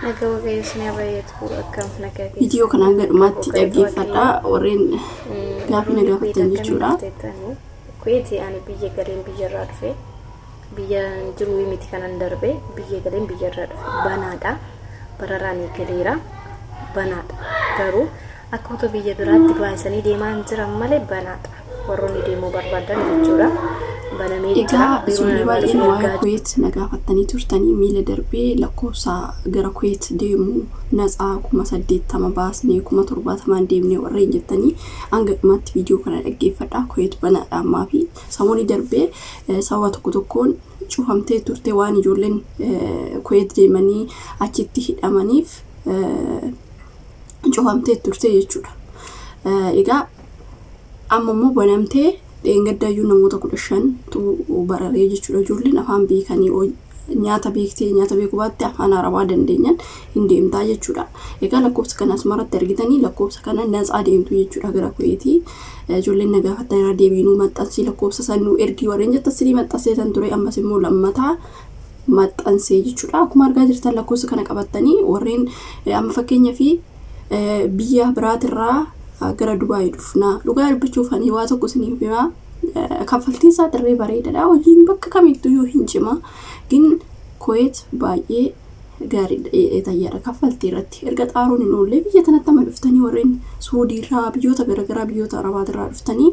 Nagaa Waaqayyo isin haa baay'atu, akkam nagaa Viidiyoo keessan kana hanga nagaa dhumaatti koo galata dhaggeeffadhaa Waaqayyo. warreen gaafii na Warroonni Kuweet gaafattan akkamiin jechuudha. dhufteettani? Kuweeti ani biyya galeen biyyarraa dhufe. Biyya jiru miti kanan darbe, biyya galeen biyyarraa dhufe. Banaadha. Bararaan eegaleera. Banaadha. Garuu akka otoo biyya biraatti baasanii deemaa hin jiran malee banaadha. Warroonni deemuu barbaadan jechuudha. Banamee jira. Egaa Biiroon ijoollee nama baay'een dhufe waa'ee ergaa Kuweet na gaafattanii turtanii miila darbee lakkoofsa gara Kuweet deemu natsaa 80,000 baasnee 70,000 deemnee warreen jettanii hanga dhumaatti viidiyoo kana dhaggeeffadhaa. Kuweet banaadha ammaa fi samoonni darbee sababa tokko tokkoon cufamtee turte waan ijoolleen Kuweet deemanii achitti hidhamaniif cufamtee turte jechuudha. Egaa amma immoo banamtee dheengaddaayyuu namoota 15tu bararee jechuudha. Ijoolleen afaan beekanii nyaata beektee nyaata beekuu baatte afaan arabaa dandeenyan hin deemtaa jechuudha. Egaa lakkoofsa kana asumarratti argitanii lakkoofsa kana natsaa deemtu jechuudha gara Kuweetii. Ijoolleen na gaafattan irra deebiinuu maxxansii lakkoofsa san nuu ergii warreen jettan sinii maxxansee tan ture, ammas immoo lammataa maxxansee jechuudha. Akkuma argaa jirtan lakkoofsa kana qabattanii warreen amma fakkeenya fi biyya biraatirraa gara Dubaayii dhufna. Dhugaa dubbachuuf ani waa tokko isiniif himaa. Kaffaltiin isaa xirree bareedaadha. Hojiin bakka kamittuu hin cima. Gin Kuweet baay'ee gaariidha tayyaadha kaffaltii irratti. Erga xaaruun hin oolle biyya tanatti amma dhuftanii warreen Suudiirraa, biyyoota garaagaraa, biyyoota Arabaatirraa dhuftanii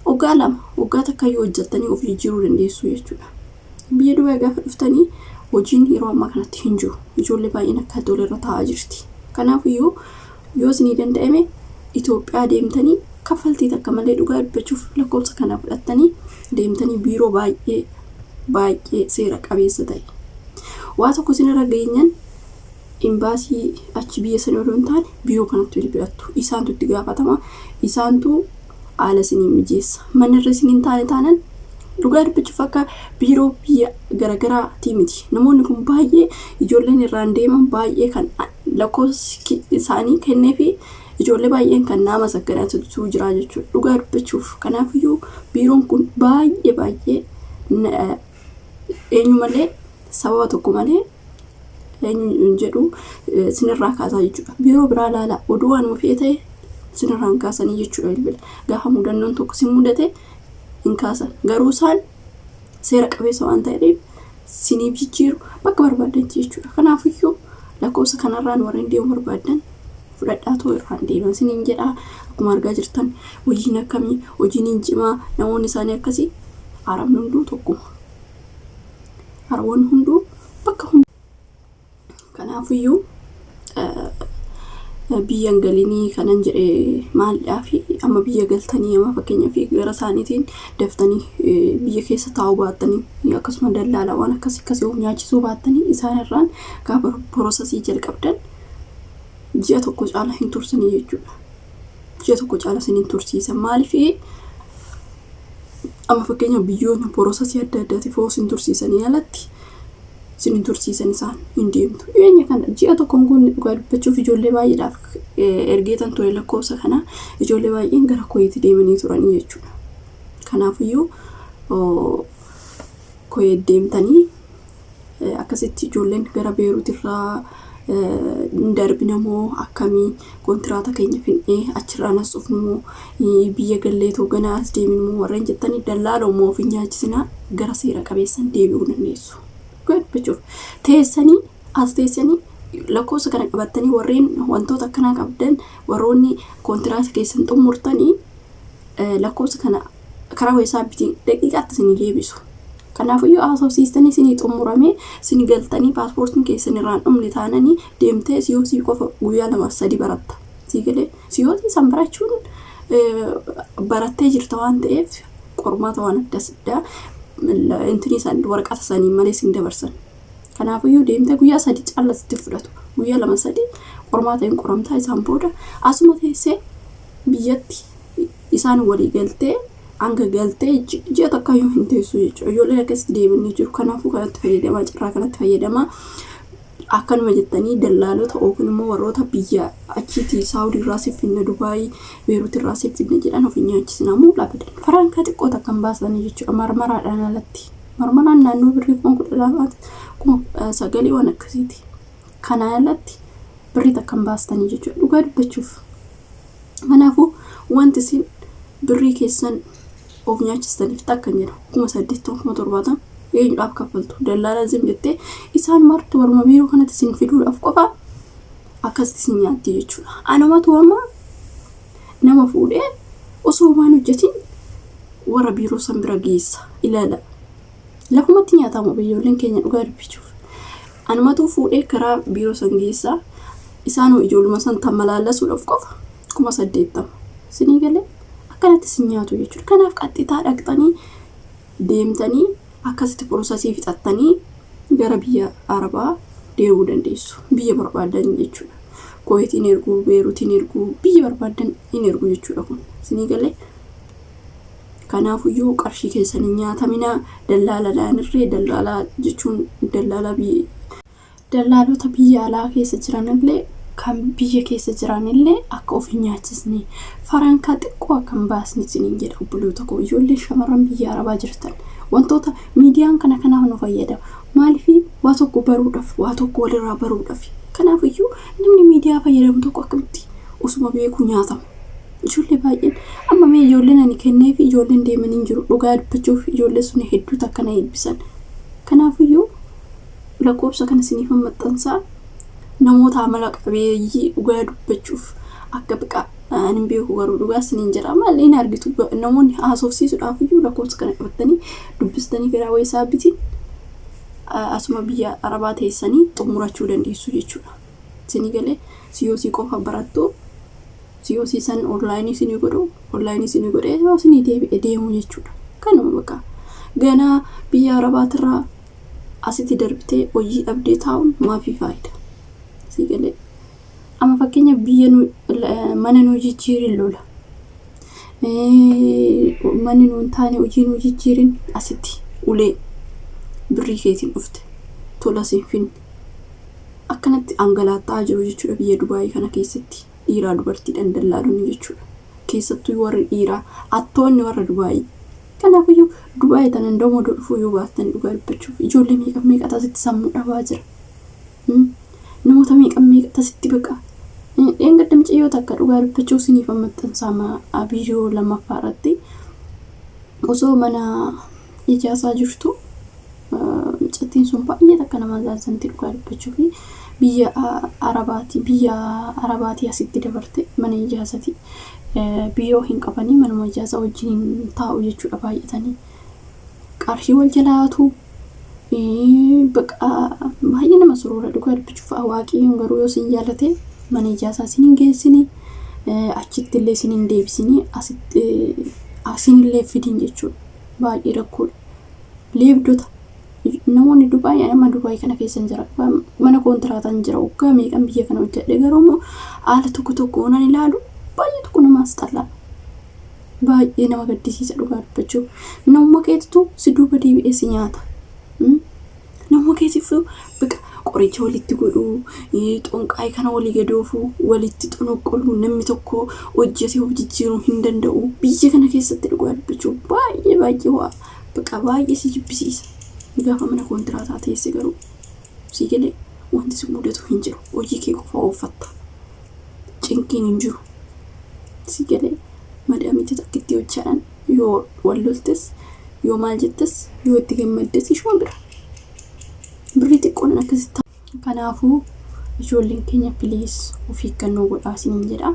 waggaa 2, waggaa 1 yoo hojjettanii of jijjiiruu dandeessu jechuudha. Biyya Dubaay gaafa dhuftanii hojiin yeroo ammaa kanatti hin jiru. Ijoollee baay'een akka tole irra taa'aa jirti. Kanaafiyyuu yoo isinii danda'ame Itoophiyaa deemtanii kaffaltii takka malee dhugaa dubbachuuf lakkoofsa kana fudhattanii deemtanii biiroo baay'ee baay'ee seera qabeessa ta'e. Waa tokko isinirra geenyan imbaasii achi biyya sana odoo hin taane biiroo kanatti bilbilattu. Isaantu itti gaafatama. Isaantu haala isinii mijeessa. Manni irra isin hin taane taanan dhugaa dubbachuuf akka biiroo biyya garaagaraatii miti. Namoonni kun baay'ee ijoolleen irraan deeman baay'ee kan lakkoofsa isaanii kennee fi ijoollee baay'een kan nama sagganatu jira jechuudha. Dhugaa dubbachuuf kanaafiyyuu biiroon kun baay'ee baay'ee eenyu malee, sababa tokko malee eenyu hin jedhu sinirraa kaasaa jechuudha. Biiroo biraa ilaala, oduu waanuma fe'e ta'e sinirraan kaasanii jechuudha bilbila. Gaafa mudannoon tokko sin mudate hin kaasan. Garuu isaan seera qabeessa waan ta'eef siniif jijjiiru bakka barbaaddanti jechuudha. Kanaafiyyuu lakkoofsa kanarraan warreen deemuu barbaaddan fudhadhaa too irraan deeman siniin jedhaa. Akkuma argaa jirtan hojiin akkamii, hojiin hin cimaa, namoonni isaanii akkasii, arabni hunduu tokkuma. Araboonni hunduu bakka hunduu. Kanaafiyyuu biyya hin galinii kanan jedhe maalidhaa fi amma biyya galtanii amma fakkeenyaaf gara isaaniitiin daftanii biyya keessa taa'uu baattanii akkasuma dallaala waan akkasii akkasii of nyaachisuu baattanii isaan irraan gaafa processii jalqabdan ji'a 1 caala hin tursanii jechuudha. Ji'a 1 caala isin hin tursiisan. Maaliif amma fakkeenya biyyoonni processii adda addaatiif hoo isin tursiisanii alatti isin hin tursiisan, isaan hin deemtu. Dhiyeenya kana ji'a tokkoon kun dhugaa dubbachuuf ijoollee baay'eedhaaf ergeetan ture lakkoofsa kana, ijoollee baay'een gara Kuweet deemanii turanii jechuudha. Kanaafiyyuu Kuweet deemtanii akkasitti ijoolleen gara Beeruut irraa hin darbina moo, akkamii kontiraata keenya finnee achirraan as dhufnu moo, biyya galleetoo ganaa as deeminu moo warreen jettanii dallaaloo moo of hin nyaachisinaa, gara seera qabeessan deebi'uu dandeessu. Dhugaa dubbachuuf teessanii as teessanii lakkoofsa kana qabattanii warreen wantoota akkanaa qabdan, warroonni kontiraata keessan xumurtanii lakkoofsa kana karaa weesaappiitiin daqiiqaatti isinii deebisu. Kanaafiyyuu haasofsiistanii isinii xumuramee isin galtanii paaspoortiin keessan irraan dhumne taananii deemtee COC qofa guyyaa 2 3 baratta. Sii galee COC san barachuun barattee jirta waan ta'eef qormaata waan adda addaa intinii san waraqata sanii malee sin dabarsan. Kanaafiyyuu deemtee guyyaa 3 caalaa sitti fudhatu. Guyyaa 2 3 qormaata hin qoramtaa, isaan booda asuma teessee biyyatti isaan walii galtee hanga galtee ji'a 1 iyyuu hin teessu jechuudha. Ijoolleen akkasitti deemanii jiru. Kanaafuu kanatti fayyadamaa, carraa kanatti fayyadamaa. Akkanuma jettanii dallaalota yookiin immoo warroota biyya achiitii Saawudii irraa siif finna, Dubaayii, Beeruut irraa siif finna jedhan of hin nyaachisinaa. Muulaa badan. Farankaa xiqqoo takka hin baasanii jechuudha. Marmaraadhaan alatti. Marmaraan naannoo birrii 12,000 9,000 waan akkasiiti. Kanaa alatti birrii takka hin baastanii jechuudha dhugaa dubbachuuf. Kanaafuu wanti isin birrii keessan of nyaachistaniif takka hin jiru. 80,000 70,000 eenyudhaaf kaffaltu? Dallaalaa zim jettee isaan marti waruma biiroo kanatti isin fiduudhaaf qofa akkasitti isin nyaatti jechuudha. Anumatu amma nama fuudhee osoo waan hojjetin warra biiroo san bira geessa ilaala. Lafumatti nyaatamu biyyoolleen keenya dhugaa dubbachuuf. Anumatu fuudhee karaa biiroo san geessa. Isaanuu ijoolluma san tammalaalasuudhaaf qofa 80,000. Isinii galee akkanatti isin nyaatu jechuudha. Kanaaf qaxxitaa dhaqxanii deemtanii akkasitti processii fixattanii gara biyya Arabaa deemuu dandeessu. Biyya barbaadan jechuudha. Kuweetiin erguu, Beeruutiin erguu, biyya barbaadan hin ergu jechuudha kun. Isinii galee kanaafuyyuu qarshii keessan hin nyaatamina. Dallaaladhaan irree dallaalaa jechuun dallaalaa biyya dallaalota biyya alaa keessa jiranillee kan biyya keessa jiranillee akka of hin nyaachisne, farankaa xiqqoo akka hin baasne isiniin jedha. Obboloota koo, ijoollee shamarran biyya Arabaa jirtan, wantoota miidiyaan kana kanaaf nu fayyada. Maaliif? Waa tokko baruudhaaf, waa tokko walirraa baruudhaaf. Kanaafiyyuu namni miidiyaa fayyadamu tokko akkamitti osuma beekuu nyaatama? Ijoollee baay'een amma mee ijoolleen ani kennee fi ijoolleen deemanii hin jiru. Dhugaa dubbachuuf ijoollee sun hedduu takka na eebbisan. Kanaafiyyuu lakkoofsa kana isiniif maxxansaa. Namoota amala qabeeyyii dhugaa dubbachuuf akka biqa ani hin beeku, garuu dhugaa isiniin jedha, maal hin argitu. Namoonni haasofsiisuudhaaf iyyuu lakkoofsa kana qabattanii dubbistanii gara weesaabitiin asuma biyya Arabaa teessanii xumurachuu dandeessu jechuudha. Isinii galee COC qofa barattu, COC san onlineii isinii godhu, onlineii isinii godhee yoo isinii deebi'e deemu jechuudha. Kanuma bakka ganaa biyya Arabaatirraa asitti darbitee hojii dhabdee taa'uun maafii faayida? Sii galee amma fakkeenya biyya nu mana nu jijjiirin lola. Manni nu hin taane, hojii nu jijjiirin, asitti ulee birrii keetiin dhufte tola siin finne. Akkanatti angalaattaa jiru jechuudha biyya Dubaayii kana keessatti dhiiraa dubartiidhaan dallaalonni jechuudha. Keessattuu warri dhiiraa attoonni warra Dubaayii. Kanaafiyyuu Dubaayii tanan damoo dhufuu yoo baattan, dhugaa dubbachuuf ijoollee meeqa meeqa asitti sammuu dhabaa jira. Namoota meeqa meeqa asitti baqa. Dheengadda mucayyoo takka dhugaa dubbachuuf isiniif maxxansaa viidiyoo lammaffaa irratti osoo mana ijaasaa jirtu mucattiin sun baay'ee takka nama azaazanti dhugaa dubbachuu fi biyya Arabaatii asitti dabarte mana ijaasati. Biiroo hin qabanii, manuma ijaasa wajjin taa'u jechuudha. Baay'atanii qarshii wal jalaatu, baqa baay'ee nama suruura dhugaa dubbachuuf. Waaqayyoon garuu yoo isin jaallate mana ijaasaa isin hin geessini, achitti illee isin hin deebisini, asitti asinillee fidin jechuudha. Baay'ee rakkoodha. Leebdota namoonni Dubaay, amma Dubaay kana keessa hin jira, mana koontiraataan jira, waggaa meeqan biyya kana hojjedhe, garuu immoo haala tokko tokko nan ilaalu baay'ee tokko nama asxallaa, baay'ee nama gaddisiisa dhugaa dubbachuuf. Namuma keetitu si duuba deebi'ee si nyaata. Namuma keetiif biqa qoricha walitti godhuu, xonqaayii kana walii gadoofuu, walitti xonoqqoluu, namni tokko hojjetee of jijjiiruu hin danda'u biyya kana keessatti. Dhugaa dubbachuuf baay'ee baay'ee waa baqa baay'ee si jibbisiisa. Gaafa mana koontiraataa teesse garuu si galee wanti si mudatu hin jiru. Hojii kee qofa ooffatta, cinqiin hin jiru. Si galee madaamitti takkitti hojjaadhaan yoo wal loltes, yoo maal jettes, yoo itti gammaddes, ishuma bira birrii xiqqoon akkasitti. Kanaafuu ijoolleen keenya, please, of eeggannoo godhaa isiniin jedha.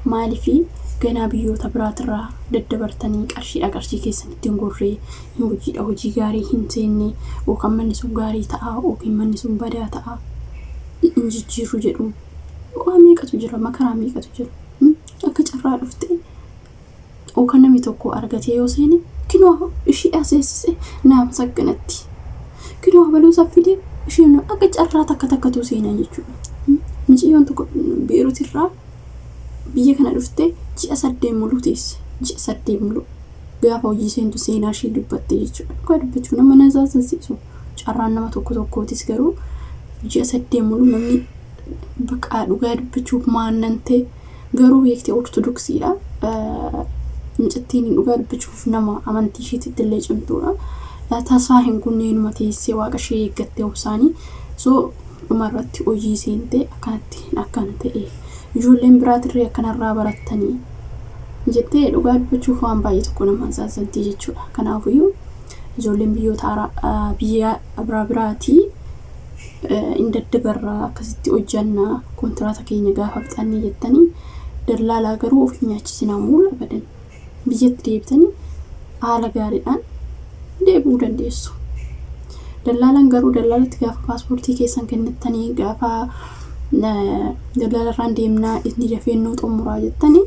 Maaliifi ganaa biyyoota biraatirraa daddabartanii qarshiidha qarshii keessan ittiin gorree hojiidha hojii gaarii hin seenne, yookaan manni sun gaarii ta'a yookiin manni sun badaa ta'a, hin jijjiirru jedhu. Waa meeqatu jira, makaraa meeqatu jira. Akka carraa dhuftee yookaan namni tokko argatee yoo seene, kinoo ishii aseessise naaf sagganatti. Kinoo abaluu saffidee isheen akka carraa takka takkatu seenaa jechuudha. Miciyyoon tokko Beeruutirraa biyya kana dhuftee ji'a 8 muluu teesse. Ji'a 8 muluu gaafa hojii seentu seenaa ishee dubbatte jechuudha. Dhugaa dubbachuu nama na saasisiisu. Carraan nama tokko tokkootis garuu ji'a 8 muluu namni bakka dhugaa dubbachuuf maannantee garuu beektee Ortodoksiidha. Mucattiin dhugaa dubbachuuf nama amantii isheetitti illee cimtuudha. Tasaa hin kunneenuma teessee waaqa ishee eeggattee obsaanii so dhumarratti hojii seentee akkanatti akkana ta'e ijoolleen biraatirree akkanarraa barattanii jettee dhugaa dubbachuuf waan baay'ee tokko nama azaazantii jechuudha. Kanaafiyyuu ijoolleen biyyoota biyya biraa biraatii hin daddabarraa akkasitti hojjannaa kontiraata keenya gaafa fixannee jettanii dallaalaa garuu of hin nyaachisinaa muula badan biyyatti deebitanii haala gaariidhaan deebi'uu dandeessu. Dallaalaan garuu dallaalatti gaafa paaspoortii keessan kennittanii gaafa dallaalarraan deemnaa inni dafee nuu xumuraa jettanii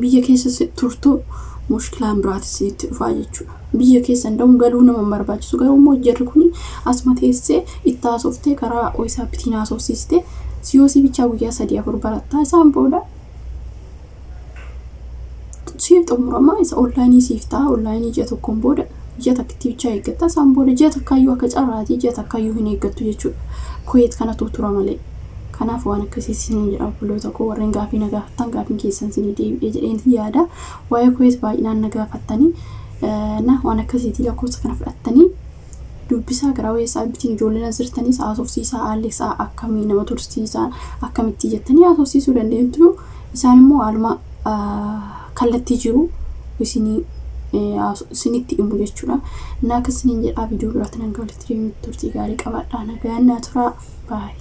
biyya keessa turtu mushkilaan biraatis isinitti dhufaa jechuudha. Biyya keessa hin galuu nama hin barbaachisu garuu immoo jarri kun asuma teessee itti haasoftee karaa WhatsAppitiin haasofsiistee siyoosii bichaa guyyaa 3-4 barattaa isaan booda siif xumurama isa onlaayinii siif ta'a onlaayinii ji'a tokkoon booda ji'a takkitti bichaa eeggatta isaan booda ji'a takkaayyuu akka carraatii ji'a takkaayyuu hin eeggattu jechuudha. Kuweet kanatu tura malee. Kanaaf waan akkasii isiniin jedha obboloota koo warreen gaafii na gaafattan gaafiin keessan isinii deebi'ee jedheen yaada. Waa'ee Kuweet baay'inaan na gaafattanii na waan akkasiitii lakkoofsa kana fudhattanii dubbisaa gara WhatsAppitiin ijoolleen as jirtanii haasofsiisaa haalli isaa akkamii nama tursiisaa akkamitti jettanii haasofsiisuu dandeettu. Isaan immoo haaluma kallattii jiru isinii isinitti himu jechuudha. Na akkasiniin jedhaa viidiyoo biraatti nan walitti deemnu turtii gaarii qabaadhaa nagaan naa turaa baay'ee.